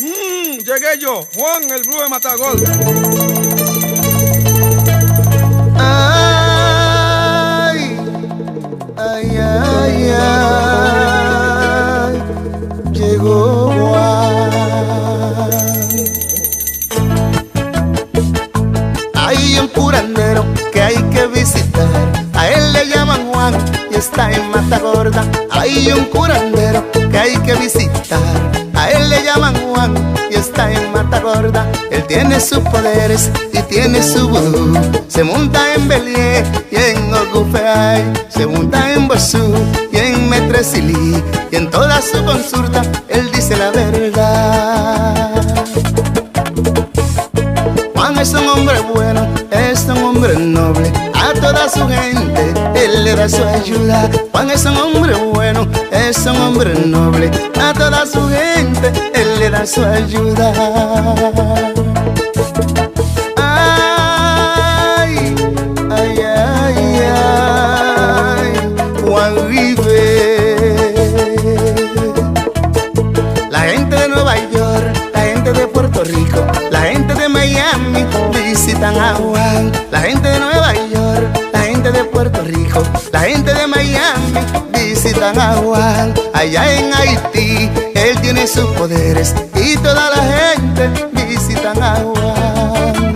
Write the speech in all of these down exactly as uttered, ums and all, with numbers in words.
Mm, llegué yo, Juan el Brujo de Matagorda. Ay, ay, ay, ay, llegó Juan. Hay un curandero que hay que visitar. A él le llaman Juan y está en Mata Gorda. Hay un curandero que hay que visitar. A él le llaman Juan y está en Mata Gorda. Él tiene sus poderes y tiene su vudú. Se monta en Belier y en Ogufeay. Se monta en Bosú y en Metresilí. Y en toda su consulta él dice la verdad. Juan es un hombre bueno, es un hombre noble. A toda su gente él le da su ayuda. Juan es un hombre bueno, es un hombre noble. A toda su gente él le da su ayuda. Ay, ay, ay, ay, Juan River. La gente de Nueva York, la gente de Puerto Rico, la gente de Miami visitan a Juan. La gente de Nueva York, la gente de Puerto Rico, la gente de Miami visitan a Juan. Allá en Haití, él tiene sus poderes y toda la gente visitan a Juan.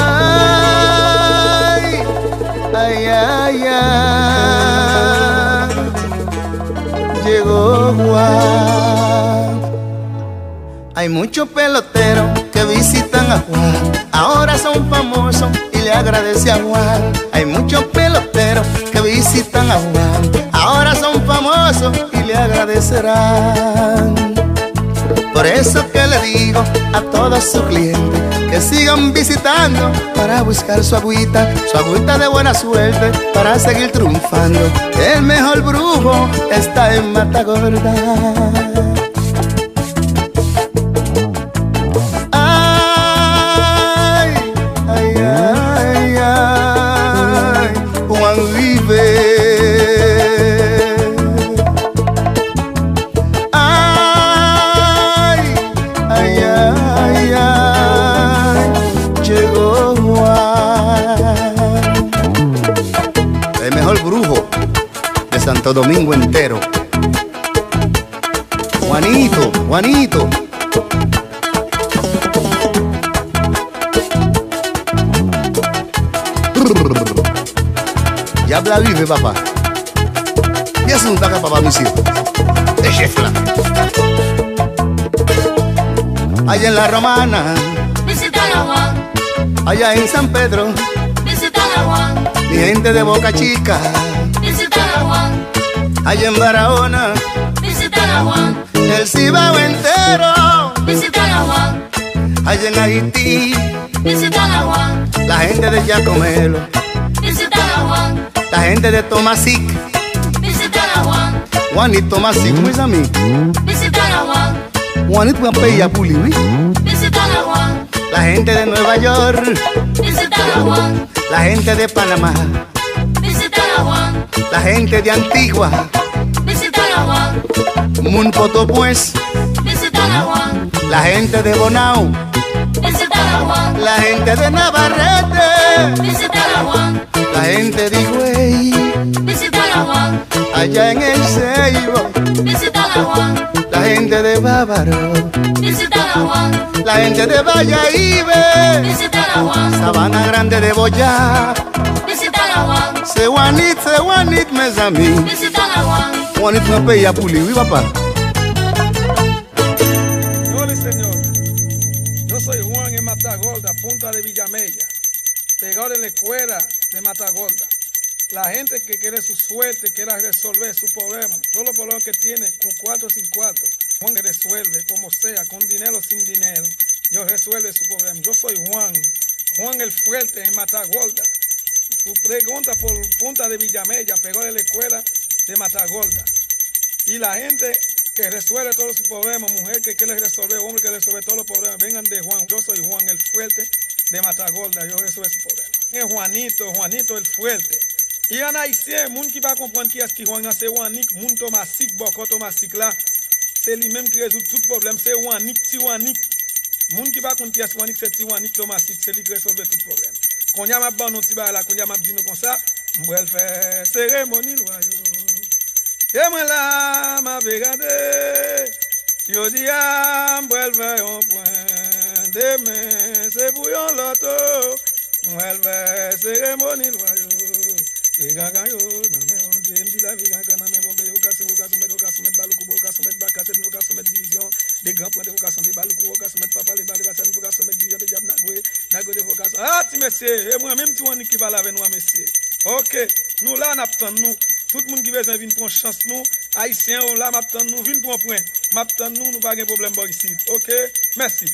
Ay, ay, ay, ay, llegó Juan. Hay muchos peloteros que visitan a Juan, ahora son famosos y le agradece a Juan. Hay muchos peloteros que visitan a Juan, ahora son famosos y le agradecerán. Por eso que le digo a todos sus clientes que sigan visitando para buscar su agüita, su agüita de buena suerte para seguir triunfando. El mejor brujo está en Mata Gorda. Ay, ay, ay, ay, Juan River. Ay, ay, ay, ay, llegó Juan. El mejor brujo de Santo Domingo entero. Juanito, Juanito. Dyab la rive, papa. Pyès moun pa ka papa misye. E chèf la. Allá en La Romana. Visita a Juan. Allá en San Pedro. Visita a Juan. Mi gente de Boca Chica. Visita a Juan. Allá en Barahona. Visita a Juan. El Cibao entero. Visita a Juan. Allá en Haití. Visita a Juan. La gente de Giacomelo. Visita a Juan. La gente de Tomasik. Visita a Juan. Juanit Tomasik, mezanmi. Visita a Juan. Juanit pran peyi a pou li, wi. Visita a Juan. La gente de Nueva York. Visita a Juan. La gente de Panamá. Visita a Juan. La gente de Antigua. Visita a Juan. Moun Pòtoprens. Visita a Juan. La gente de Bonao. Visita a Juan. La gente de Navarrete. Visita a Juan. La gente de Higüey. Visita a Juan. Allá en El Ceibo. Visita a Juan. La gente de Bávaro. Visita a Juan. La gente de Bayahibe. Visita a Juan. Sabana Grande de Boyá. Visita a Juan. Se Juanit, se Juanit, mezanmi. Visita a Juan. Juanit nan peyi a pou li, wi, papa. Yo, le Señor. Punta de Villamella, pegado de la escuela de Matagorda. La gente que quiere su suerte, quiera resolver su problema, todos los problemas que tiene con cuatro o sin cuarto, Juan que resuelve, como sea, con dinero o sin dinero, yo resuelve su problema. Yo soy Juan, Juan el Fuerte en Matagorda. Tu pregunta por Punta de Villamella, pegado de la escuela de Matagorda. Y la gente que resuelve todos sus problemas, mujer que quiere resolver, hombre que resuelve todos los problemas, vengan de Juan. Yo soy Juan el Fuerte de Matagorda, yo resuelve su problema. Es Juanito, Juanito el Fuerte. Y an ayisyen, moun ki pa konprann kiyès ki Juan nan, se Wanik, moun Tomasik, bòkò Tomasik la. Se li menm ki rezoud tout pwoblèm, se Wanik, ti Wanik. Moun ki pa konn kiyès Wanik, se ti Wanik Tomasik, se li ki resolve tout pwoblèm. Kounye a m ap ban nou ti bagay la, kounye a m ap di nou konsa, m pral fè seremoni lwa yo. E mwen la, m ape gade. Jodi a, m pral fè yon pwen. Demen, se pou yon lòt, o. M pral fè seremoni lwa yo. E gangan yo, nan men Bondye. M di lavi gangan nan men Bondye. Vokasyon, vokasyon, mèt, vokasyon, mèt, baloukou, vokasyon, mèt, bakaset, vokasyon, mèt, divizyon. De gran pwen de vokasyon, de baloukou, vokasyon, mèt, papa, le bale, basan, vokasyon, mèt, divizyon, de dyab, nagwe, nagwe, de vokasyon. Ah, ti mesye, e mwen menm ti Wanik ki pale avè nou an, mesye. Ok, nou la, n ap tann nou. Tout moun ki bezwen vin pran chans nou, ayisyen yo la, m ap tann nou, vin pran pwen. M ap tann nou, nou pa gen pwoblèm bò isit. Ok, mèsi.